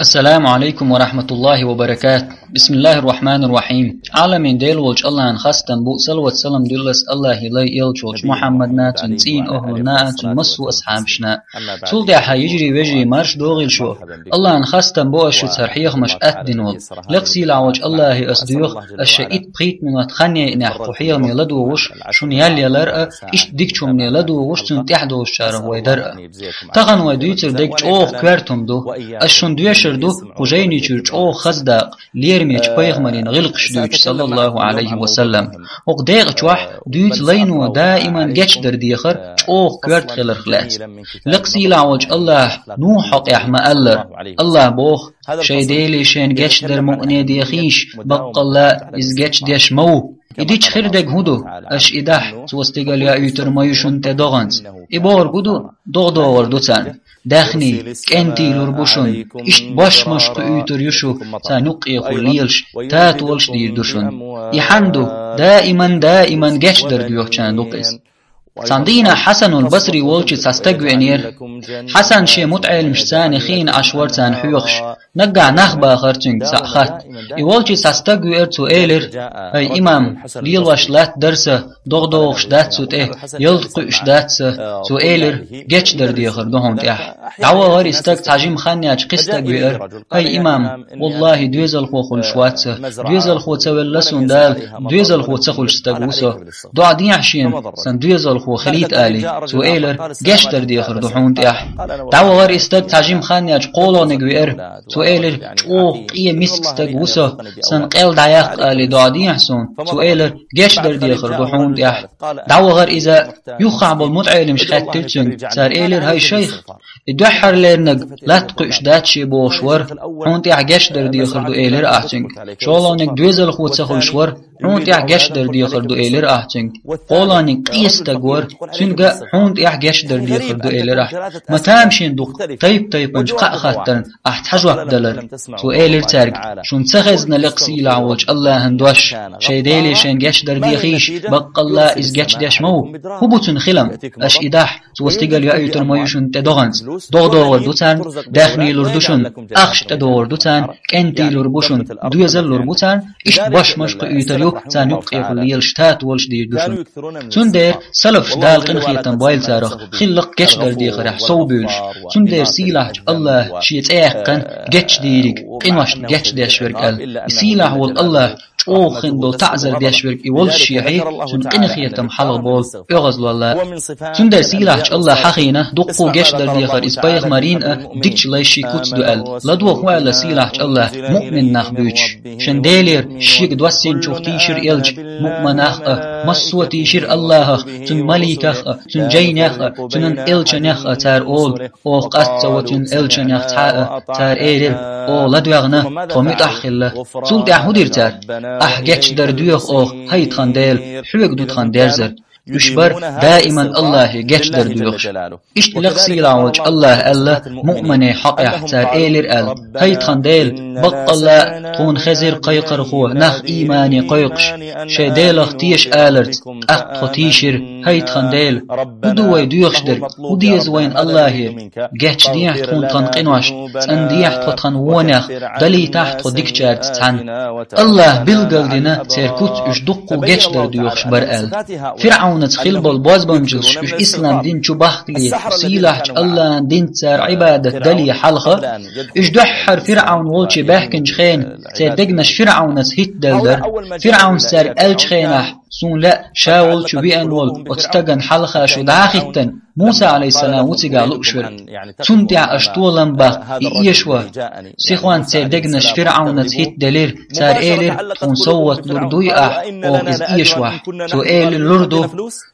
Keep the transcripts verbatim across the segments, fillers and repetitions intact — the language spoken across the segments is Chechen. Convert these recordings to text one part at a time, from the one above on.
السلام عليكم ورحمة الله وبركاته. بسم الله الرحمن الرحيم. Ӏаламийн Дела волчу Аллахьан хастам бу, салават-салам дуьллу ас Аллахьан лай элча волчу Мухьаммадна, цуьнан цӀийнан охӀланна а, цуьнан массо а асхьабашна. Цул тӀаьхьа, йижарий, вежарий, марша догӀийла шу. Аллахьан хастам бу ас шуьца хӀара хьехамаш атта дина волу. Лекха сийлахь волчу Аллахье ас доьху, ас шайн итт-пхийтта минот хан яйъинехь кху хьехаме ладугӀуш, шуна ял ялар а, иштта дикачу хӀумане ладугӀуш, цунна тӀаьхьа долучарах вай дар а. Тахана вай дуьйцур дерг чӀогӀа коьрта хӀума ду. Ас шуна доьшур ду кху жайни чуьра чӀогӀа хаза дакъа, лерамечу пайхамарийн гӀиллакхаш дуьйцуш, саллаллаху Ӏалайхи ва саллам. ХӀокху декъа чохь дуьйцу лайно даиман гечдар дехар чӀогӀа коьрта хиларх лаьцна. Лекха сийлахь волчу Аллахьа Нухьан хьокъехь ма-аллара: Аллахьа боху: «Шайн Деле шайна гечдар мукъане дехийша, баккъалла иза гечдеш ма ву». И дича хир дерг хӀун ду? Аша и дахь, цо стигала яуьйтур ма ю шуна тӀе догӀанца. И бохург хӀун ду? ДогӀа догӀур ду царна. Даьхний, кӀентий лур бу шуна. Иштта бошмаш кхуьуьйтур ю шу, царна юккъехула лелаш, татолаш дийр ду шуна. И хьанна ду? Даиман, даиман гечдар доьхучарна ду-кх иза. Цхьана дийнахь Хьасанул Басри волчу цхьа стаг веанера. Хьасан шен мутаӀеламашца хиъна Ӏаш вара царна хьоьхуш. Наггахь нах бахара цуьнга цхьаъ хатта. И волчу цхьа стаг веара, цо элира: «ХӀай имам, лелош латта дара сан, догӀа догӀуш дац цу тӀе, ялта кхуьуш дац сан». Цо элира: «Гечдар дехар ду хьуна тӀехь». ДӀавахара и стаг, цхьа жима хан яьлча кхин стаг веара: «ХӀай имам, валлахӀи, доьзалхо хуьлуш вац сан. Доьзалхо ца велла суна Дала, доьзалхо ца хуьлуш стаг ву со. ДоӀа дехьа шена, сан доьзалхо хилийта», — алий. Цо элира: «Гечдар дехар ду хьуна тӀехь». ДӀавахара и стаг, цхьа жима хан яьлча кхоалгӀаниг веара. Цо элира: «ЧӀогӀа къен, миска стаг ву со, сан къел дӀаяккха», — алий, «доӀа дехьа суна». Цо элира: «Гечдар дехар ду хьуна тӀехь». ДӀавахара иза, юххехь болу мутаӀеламаш хаьттира цуьнга. Цара элира: «ХӀай шайх, и дуьххьарлерниг латта кхуьуш дац шен бохуш вара, хьуна тӀехь гечдар дехар ду», — элира ахь цуьнга. «ШолгӀаниг доьзалхо ца хуьлуш вара, хьуна тӀехь гечдар дехар ду», — элира ахь цуьнга. «КхоалгӀаниг къен стаг вара, цуьнга а хьуна тӀехь гечдар дехар ду», — элира ахь. Ма тамашийна ду-кх тайп-тайпанчу кхаъ хаттарна ахь цхьа жоп далар. Цо элира цаьрга: «Шуна ца хезна лекха сийлахь волчу Аллахьан дош: шайн Деле шайна гечдар дехийша, баккъалла иза гечдеш ма ву. ХӀун бу цуьнан хилам? Аша и дахь, цо стигала яуьйтур ма ю шуна тӀе догӀанца. ДогӀа догӀур ду царна, даьхний лур ду шуна, ахча тӀедогӀур ду царна, кӀентий лур бу шуна, доьзал лур бу царна, иштта бошмаш кхуьуьйтур ю, царна юккъехула лелаш, татолаш дийр ду шуна». Цундела салафаш, Дала къинхетам бойла царах, хиллакх гечдар дехарехь совбуьйлуш. Цундела сийлахьчу Аллахьа шен цӀе яьккхина гечдийриг, къиношна гечдеш верг аьлла. И сийлахь волу Аллахь чӀогӀа хин долу таӀзар деш верг и волуш шехьий, цуьнан къинхетам хьалха болу оьгӀазлолла. Цундела сийлахьчу Аллахьа хьахийна дуккха гечдар дехар иза пайхамарийн а, дикачу лайшийн куц ду аьлла. ЛадогӀа хӀун аьлла сийлахьчу Аллахьа муъмин нах буьйцуш: «Шен Делера шега доссийначух тийшира элча, муъминех а, массо а тийшира Аллахьах, цуьнан маликех а, цуьнан жайнех а, цуьнан элчанех а», цара олу. Оха къаста ца во цуьнан элчанех цхьа а, цара элира: «Оха ладоьгӀна, тхо муьтӀахь хилла». Цул тӀаьхьа хӀун дира цара? «Ахь гечдар доьху оха, хӀай тхан Дела, хьоьга ду тхан дерзар». Уьш бара даиман Аллахье гечдар доьхуш. Иштта лекха сийлахь волчу Аллахьа аьлла муъминийн хьокъехь, цара элира аьлла: «ХӀай тхан Дела, баккъалла тхуна хезира кхайкхархо, нах иймане кхойкхуш, шайн Делах теша аларца, тӀаккха тхо тийшира. ХӀай тхан Дела, хӀун ду вай доьхуш дерг? ХӀун деза вайна Аллахьера? Гечдехьа тхуна тхан къиношна, цӀандехьа тхо тхан вонех, далийтахьа тхо дикачаьрца цхьаьна». Аллахьа билгалдина церан куц уьш дуккха гечдар доьхуш бара аьлла. ФирӀаунаца хилла болу бозбанчаллаш уьш ислам дин чу бахкале, сийлахьчу Аллахьан динца цара Ӏибадат дале хьалха, уьш дуьххьара ФирӀаун волчу баьхкинчу хенахь, церан дегнаш ФирӀаунаца хӀиттаделла дара. ФирӀауна цаьрга аьллачу хенахь: «Суна лаьа, ша волчу веана волу оцу стагана хьалха шу дӀа а хӀиттина, Муса, алейхиссалам, ву цигахь лууш верг. Цунна тӀехь аша толам бах, и эшаво. Сихонца церан дегнаш ФирӀавнаца хӀиттаделира, цара элира: «Тхуна совгӀат лур дуй ахь, оха иза эшавахь?» Цо элира: «Лур ду».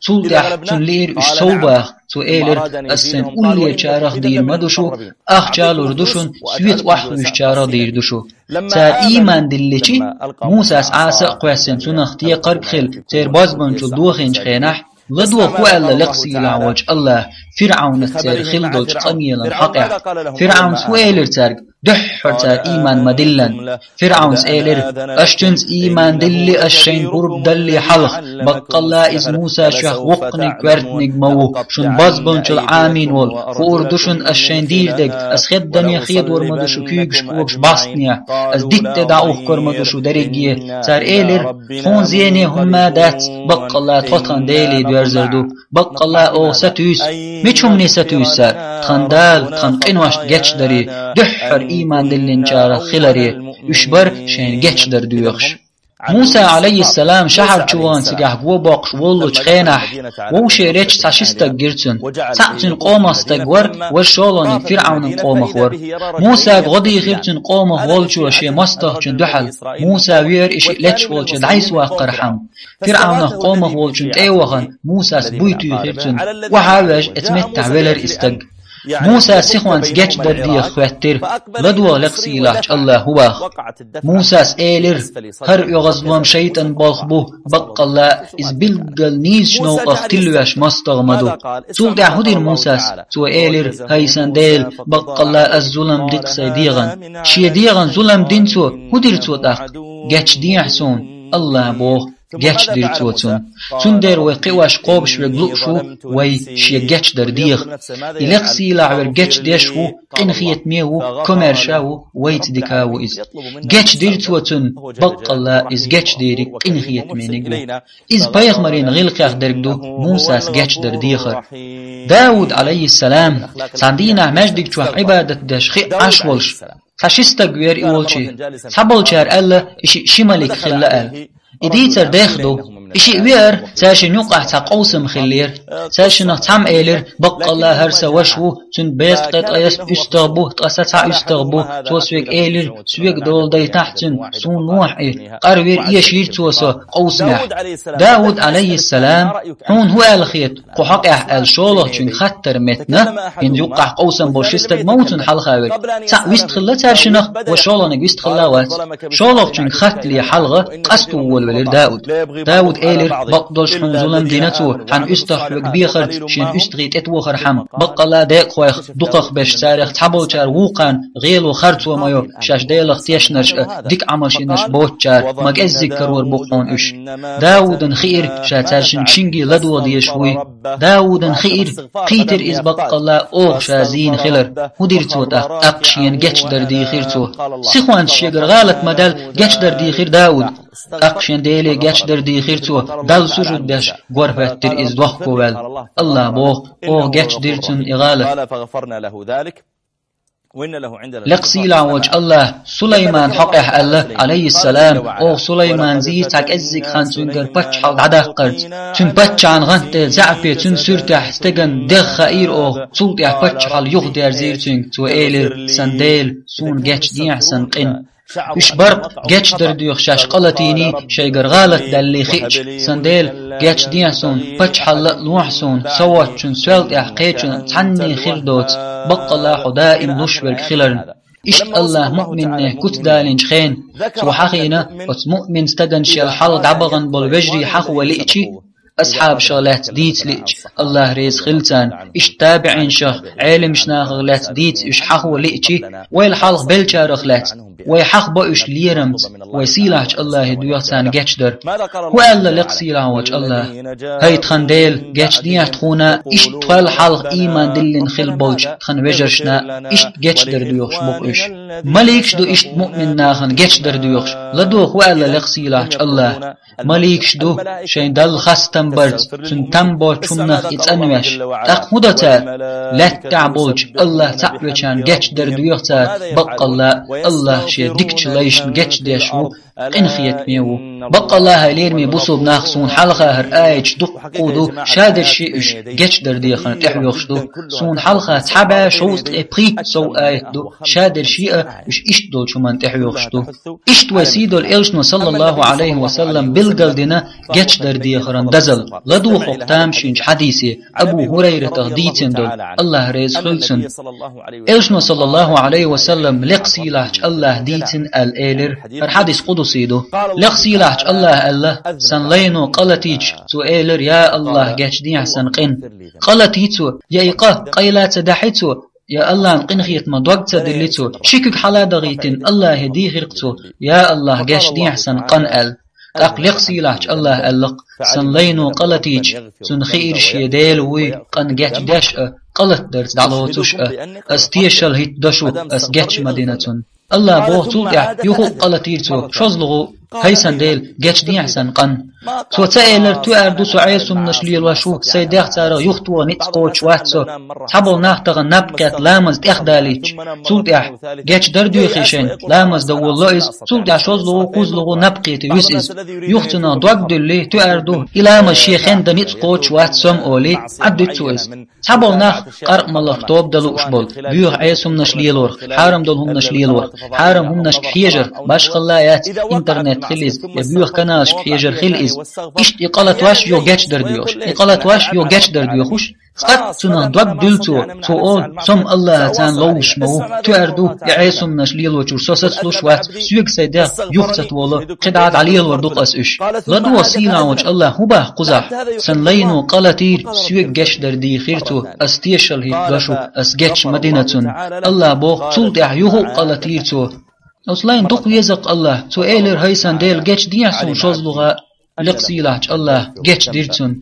Цул тӀаьхьа цунна лиира уьш сов баха. Цо элира: «Ас сайн уллерчарах дийр ма ду шу, ахча лур ду шуна, соьца охьахуьйсучарах дийр ду шу». Цара ийман дилличи, Мусас Ӏаса а кхоьссина, цунах текхарг а хилла, церан бозбуунчалла дохийначу хенахь, ладогӀа хӀун аьлла лекха сийлахь волчу АллахӀа ФирӀавнаца церан хилла долчу къамелан хьокъехь. ФирӀавнас хӀун элира цаьрга, дуьххьара цара ийман ма-диллинехь? ФирӀавнас элира: «Аша цуьнца ийман диллича, аша шайна пурба далале хьалха. Баккъалла, иза Муса шух воккханиг, коьртаниг ма ву, шуна бозбуунчалла Ӏамийна волу. Хуур ду шуна ас шайна дийр дерг, ас хеданий хедор ма ду шу куьйгаш, когаш бӀастанехь, ас дитта тӀе дӀаухкур ма ду шу дерриге». Цара элира: «Тхуна зене хӀумма дац, баккъалла тхо тхан Деле доьрзур ду. Баккъалла, оха сатуьйсу». Мича хӀумане сатуьйсу цара? Тхан Дала тхан къиношна гечдаре, дуьххьара ийман диллинчарах хиларе. Уьш бара шайна гечдар доьхуш. Муса, алейхиссалам, шахьар чу вахана цигахь го боккхуш воллучу хенахь, вовшерчу цхьа ши стаг гира цуьнан. Цхьаъ цуьнан къомах стаг вара, важа шолгӀаниг ФирӀавнан къомах вара. Мусага гӀо дийхира цуьнан къомах волчо шен мостагӀчунна дуьхьал. Муса веара и шиъ леташ волчу дӀасаваккхархьама. ФирӀавнах къомах волчун тӀе а вахана, Мусас буй туьйхира цуьнан: «Охьа а ваьжна, оцу меттехь велира и стаг». Мусас сихонца гечдар деха хӀоьттира, ладогӀа лекха сийлахьчу АллахӀа хӀун бах. Мусас элира: «ХӀара оьгӀазлом шайтӀан болх бу, баккъалла, иза билггал нийсачу новкъах тилла веш мостагӀа ма ду». Цул тӀаьхьа хӀун дира Мусас? Цо элира: «ХӀай сан Дела, баккъалла, ас зулам дина сайн дегӀана». Шен дегӀана зулам дина цо, хӀун дира цо тӀаккха? «Гечдехьа суна», АллахӀа боху. Гечдира цо цунна. Цундела вай кхиош, кхобуш верг лууш ву, вай шен гечдар деха. И лекха сийлахь верг гечдеш ву, къинхетаме ву, комаьрша ву, вайца дика ву иза. Гечдира цо цунна, баккъалла, иза гечдериг къинхетамениг ву. Иза пайхамарийн гӀиллакхех дерг ду Мусас гечдар дехар. Дауд, алейхиссалам, цхьана дийнахь маьждиг чохь Ӏибадат деш хиъна Ӏаш волуш, цхьа ши стаг веара и волчу. Цхьаболчара аьлла, и шиъ ши малик хилла аьлла. И дийцар дех ду. И шиъ веара, цаьршинна юкъахь цхьа къовсам хиллера. Цаьршиннах цхьамма элира: «Баккъалла, хӀара сан ваша ву, цуьнан беста ткъе ткъайесна уьстагӀ бу, ткъа сан цхьа уьстагӀ бу». Цо соьга элира: «Соьга дола дайтахь цуьнан, суна лохьа и». Къарвира, эшийра цо со къовсамехь. Дауд, алейхиссалам, хьуна хӀун аьлла хета кху хьокъехь аьлла шолгӀачуьнга хаттар меттана, хӀинца юккъахь къовсам болуш ши стаг ма ву цунна хьалха верг. Цхьаъ вистхилла цаьршиннах, ва шолгӀаниг вистхилла а вац. ШолгӀачуьнга хаттале хьалха къасто волавелира Дауд. Дауд элира: «Бакъдолуш хьуна зулам дина цо, хьан уьстагӀ хьоьга бехарца, шен уьстагӀий тӀетохархьама. Баккъалла, декъахойх дукхах беш, царех цхьаболчара вукхарна гӀело, харцо ма йо, шаьш Делах тешнарш а, дика Ӏамалш йинарш боцучара, ма кӀеззиг карор бу-кх хьуна уьш». Даудан хиира, ша цаьршинга шинге ладогӀа дезаш вуй. Даудан хиира, кхийтира иза баккъалла оха ша зийна хилар. ХӀун дира цо тӀаккха? ТӀаккха шена гечдар дийхира цо. Сихонца шегара гӀалат ма-даьлла, гечдар дийхира Дауд. ТӀаккха шен Деле гечдар дийхира цо, Далла сужуд деш, гор хӀоьттира иза дохковаьлла. АллахӀа боху: «Оха гечдира цунна и гӀалат». Лекха сийлахь волчу АллахӀа Сулайман хьокъехь аьлла, алейхиссалам: «Оха Сулайман зийра цхьа кӀеззиг хан цуьнгара паччахьалла дӀадаккхарца. Цуьнан паччахьан гӀант тӀе заьӀапе цуьнан суьртехь стеган дегӀ хаийра оха, цул тӀаьхьа паччахьалла юхадерзийра цуьнга». Цо элира: «Сан Дела, суна гечдехьа сан къина». Уьш бара-кх гечдар доьхуш шаьш къа латийний, шайгара гӀалат даьллий хиъча: «Сан Дела, гечдехьа суна, паччахьалла а лохьа суна, со воцчун соьл тӀехь кхечун цхьанне хир доцу, баккъалла хьо даим луш верг хиларна». Иштта АллахӀа муъминне куц далийначу хенахь, цо хьахийна, оцу муъмин стагана шел хьалха дӀабахана болу вежарий хьахо лиъчи, асхьабашах лаьцна дийца лиъчи, АллахӀ реза хила царна, иштта табиӀинашах, Ӏеламнахах лаьцна дийца уьш хьахо лиъчи, вайл хьалха беллачарах лаьцна, вай хьахабо уьш лерамца, вай сийлахьчу АллахӀе доьху царна гечдар. ХӀун аьлла лекха сийлахь волчу АллахӀа? «ХӀай тхан Дела, гечдехьа тхуна, иштта тхол хьалха ийман диллина хилла болчу тхан вежаршна, иштта гечдар доьхуш бу-кх уьш». Маликаш ду иштта муъмин нахана гечдар доьхуш. ЛадогӀа хӀун аьлла лекха сийлахьчу АллахӀа? Маликаш ду, шайн Далла хастам барца, цуьнан там боцчу хӀуманах и цӀанвеш. ТӀаккха хӀун до цара? Лаьтта тӀехь болчу АллахӀ цхьаъ вечарна гечдар доьху цара, баккъалла, АллахӀ шен дикачу лайшна гечдеш ву, къинхетаме ву. Баккъалла а, лераме бусулба нах, суна хьалха хӀара аяташ дуккха ду, шадерш а уьш гечдар дехарна тӀехьоьхуш ду. Суна хьалха цхьа бӀаь шовзткъе пхийтта сов аят ду, шадерш а уьш иштта долчу хӀуманна тӀехьоьхуш ду. Иштта вай сийдолу элчано, саллаллаху Ӏалайхи ва саллам, билгалдина гечдар дехаран дозалла. ЛадогӀа хӀокху тамашийначу хьадисе, Абу ХӀурайратах дийцина долу, АллахӀ реза хуьлда цунна. Элчано, саллаллаху Ӏалайхи ва саллам, лекха сийлахьчу АллахӀа дийцина аьлла элира, хӀара хьадис къудси ду. Лекха сийлахьчу АллахӀа аьлла: «Сан лайно къа латийча, цо элира: „Я АллахӀ, гечдехьа сан къин“». Къа латий цо, я и къа къайла ца дахьий цо, я АллахӀан къинхетамах дог ца диллий цо, ши куьг хьала а дахийтина, АллахӀе дийхира-кх цо: «Я АллахӀ, гечдехьа сан къан», – аьлла. ТӀаккха лекха сийлахьчу АллахӀа аьлла-кх: «Сан лайно къа латийча, цунна хиира шен Дела вуй къан гечдеш а, къа латдарца дӀалоцуш а. Ас тешалла хӀиттадо шу, ас геч ма дина цунна». АллахӀа боху цул тӀаьхьа: «Юха а къа латийра цо, шозлагӀа ву, хӀай сан Дела, гечдехьа сан къан». Цо ца элира: «Тоьар ду, со Ӏеса хӀуманаш лелош ву, сайн дегӀ царах юхатоха ницкъ кхочуш вац со. Цхьаболу нах тахана наб кхетта ламаз тӀехдалийтча, цул тӀаьхьа гечдар доьхий шайна, ламаз дан волало иза, цул тӀаьхьа шозлагӀа ву, кхузлагӀа ву, наб кхетий вуьсу иза. Юха цунах дог дуьллий, тоьар ду, и ламаз шен хенна дан ницкъ кхочуш вац со-м», – олий, Ӏад дуьту цо иза. Цхьаболу нах къаркъа маларх тоба дан лууш болу, боьха Ӏеса хӀуманаш лелорх, хьарам долу хӀуманаш лелорх, хьарам хӀуманашка хьежарх, башхалла а яц, интернет хила иза, я боьха каналашка хьежар хила иза. Иштта и къа латош, юха гечдар доьхуш, и къа латош, юха гечдар доьхуш, цкъа а цунах дог дуьллу цо, цо олу: «Со-м АллахӀаца ловзуш ма ву, тоьар ду, и Ӏеса хӀуманаш лелочуьра со сацалуш вац, соьга сайн дегӀ юха ца тохало, кхидӀа дӀалелор ду-кх ас уьш». ЛадогӀа сийлахь волчу АллахӀа хӀун боху кхузахь: «Сан лайно къа латийра, соьга гечдар дийхира цо, ас тешалла хӀиттадо шу, ас геч ма дина цунна». АллахӀа боху цул тӀаьхьа: «Юха а къа латийра цо». Оцу лайна дукха веза-кх АллахӀ, цо элира: «ХӀай сан Дела, гечдехьа суна шозлагӀа». Лекха сийлахьчу АллахӀа гечдира цунна.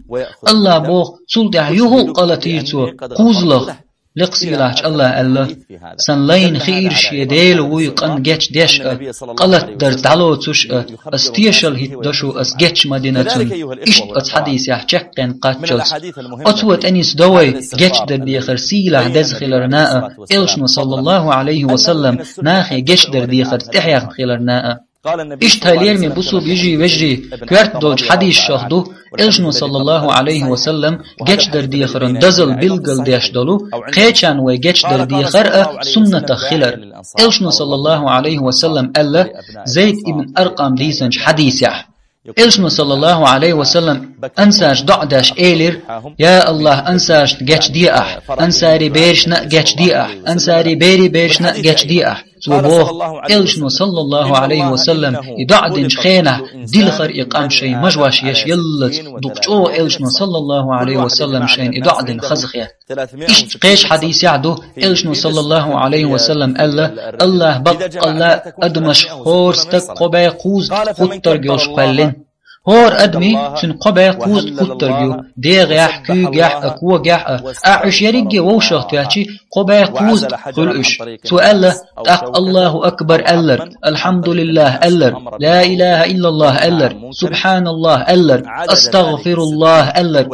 АллахӀа боху цул тӀаьхьа: «Юха а къа латийра цо, кхузлагӀа». Лекха сийлахьчу АллахӀа аьлла: «Сан лайна хиира шен Дела вуй къан гечдеш а, къа латдарца дӀалоцуш а, ас тешалла хӀиттадо шу, ас геч ма дина цунна». Иштта оцу хьадисехь чекхъен кхаччалц. Оцо тӀенисдо вай гечдар дехар сийлахь деза хиларна а, элчано, саллаллаху Ӏалайхи ва саллам, нахе гечдар дехарца тӀехьехна хиларна а. Иштта, хьоме лераме бусулба йижарий, вежарий, коьрта долчу хьадисашкахь ду, элчано, саллаллаху Ӏалайхи ва саллам, гечдар дехаран дозалла билгалдеш долу, кхечарна вай гечдар дехар а суннатах хилар. Элчано, саллаллаху Ӏалайхи ва саллам, аьлла Зайд ибн Аркъам дийцинчу хьадисехь. Элчано, саллаллаху Ӏалайхи ва саллам, ансарш доӀа деш элира: «Я АллахӀ, ансаршна гечде ахь, ансарий берашна а гечде ахь, ансарий берий берашна а гечде ахь». Цо боху, элчано, саллаллаху Ӏалайхи ва саллам, и доӀа динчу хенахь, дилхара и къам шайн мажош еш яллалц, дукха чӀогӀа элчано, саллаллаху Ӏалайхи ва саллам, шайна и доӀа дина хазахетта. Иштта кхечу хьадисехь ду, элчано, саллаллаху Ӏалайхи ва саллам, аьлла: «АллахӀ баккъалла адамаш хӀора стаг кхо бӀе кхузткъа хӀуттарг йолуш кхоьллина». ХӀора адамий цуьнан кхо бӀе кхузткъа хӀуттарг ю, дегӀехь а, куьйгехь а, когехь а, ахь уьш ерриге вовшах тоьччи, кхо бӀе кхузткъа хуьлу уьш. Цо аьлла, тӀаккха Аллаху акбар аьлларг, Алхьамдулиллах аьлларг, Ла илаха иллаллах аьлларг, Субханаллах аьлларг, Астагфируллах аьлларг,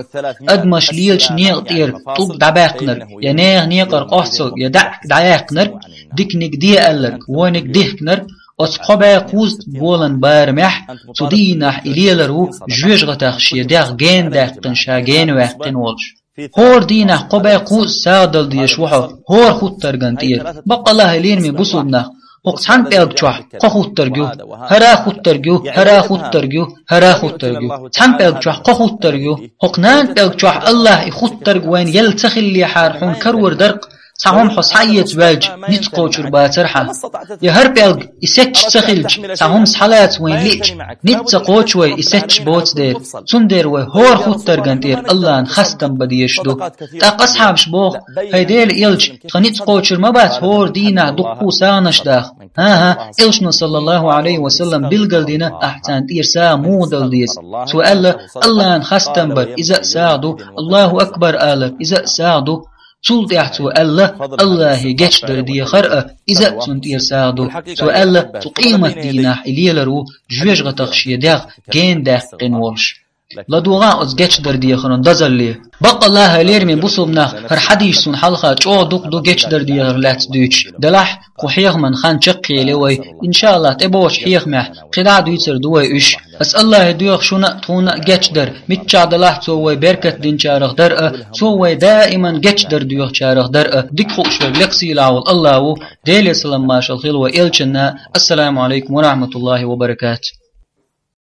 адамаш лелачу некъа тӀера тӀулг дӀабаьккхинарг, я нехан некъара къосталг, я даьӀахк дӀаяьккхинарг, диканиг де аьлларг, вониг дихкинарг, оцу кхо бӀе кхузткъа голан барамехь, цу дийнахь и лелар ву жоьжахатех шен дегӀ гена даьккхина, ша гена ваьккхина волуш. ХӀора дийнахь кхо бӀе кхузткъа сагӀа дала дезаш ву хьо, хӀора хӀуттарган тӀера. Баккъалла а, лераме бусулба нах, хӀокху цхьана пӀелг чохь кхо хӀуттарг ю, хӀара хӀуттарг ю, хӀара хӀуттарг ю, хӀара хӀуттарг ю. Цхьана пӀелг чохь кхо хӀуттарг ю. ХӀокху нана пӀелг чохь Аллахь и хӀуттарг вайна елла ца хиллехьара, хьуна карор дара-кх, цхьа хӀума хьо схьаэца ваьлча, ницкъ кхочур бацара хьан. Я хӀара пӀелг и сетташ ца хилча, цхьа хӀума схьалаца вайна лиъча, ницкъ ца кхочу вай и сетташ боцу дера. Цундела вай хӀора хӀуттарган тӀера Аллахьан хастам бан дезаш ду. ТӀаккха асхьабаш боху: «ХӀай Делан элча, тхан ницкъ кхочур ма бац хӀора дийнахь дуккха а сагӀанаш даха?» ХӀан-хӀа, элчано, саллаллаху Ӏалайхи ва саллам, билгалдина ахь царна тӀера сагӀа муха дала деза. Цо аьлла: «Аллахьан хастам бар, иза а сагӀа ду, Аллаху акбар алар, иза а сагӀа ду». Цул тӀаьхьа цо аьлла: «Аллахье гечдар дехар а, иза а цунна тӀера сагӀа ду». Цо аьлла: «Цу къемат дийнахь и лелар ву жоьжахатех шен дегӀ гена даьккхина волуш». ЛадогӀа оцу гечдар дехаран дозалле. Баккъалла а, лераме бусулба нах, хӀара хьадисаш суна хьалха чӀогӀа дукха ду гечдар дехар лаьцна дуьйцуш. Делахь, кху хьехаман хан чаккхеле вай. Иншааллах, тӀебогӀучу хьехамехь кхидӀа а дуьйцур ду вай уьш. Ас Аллахье доьху шуна а, тхуна а гечдар, миччахь далахь цо вай беркат динчарах дар а, цо вай даиман гечдар доьхучарах дар а. Дика хууш верг лекха сийлахь волу Аллах ву, Деле салам маршалла хила вай элчанна. Ассаламу алейкум ва рахматуллахи ва баракатух.